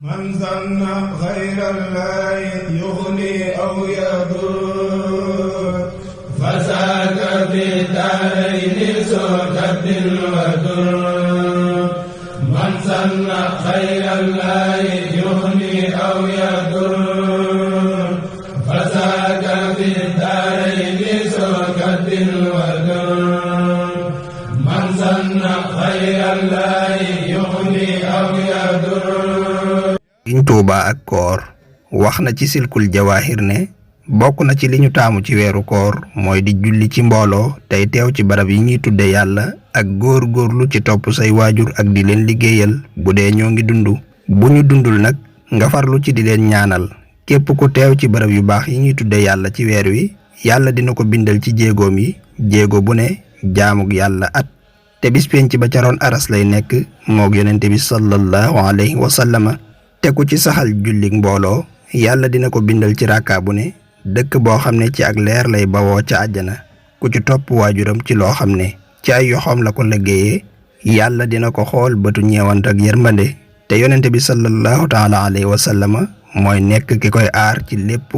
من ظن غير الله يغني أو يضر فساد في الدارين سوء وضر من ظن غير الله يغني أو يضر فساد في الدارين سوء وضر من ظن غير الله يغني أو يضر. Sëriñ Tuubaa ak koor wax na ci silkul jawaahir ne bokk na ci li ñu taamu ci weeru koor mooy di julli ci mbooloo tey teew ci barab yi ñuy tudde yàlla ak góor-góorlu ci topp say waajur ak di leen liggéeyal bu dee ñoo ngi dund bu ñu dundul nag nga farlu ci di leen ñaanal képp ku teew ci barab yu baax yi ñuy tudde yàlla ci weer wi yàlla dina ko bindal ci jéegoom yi jéego bu ne jaamug yàlla at te bis penc ba ca roon aras lay nekk moog yonente bi sallallahu alayhi wa sallama te ku ci saxal jullik mbooloo yàlla dina ko bindal ci rakkaa bu ne dëkk boo xam ne ci ak leer lay bawoo ca àjjana ku ci topp waajuram ci loo xam ne ci ay yoxoom la ko liggéeyee yàlla dina ko xool bëtu ñeewant ak yërmande te yonente bi sallallahu taala alayhi wa sallama mooy nekk ki koy aar ci lépp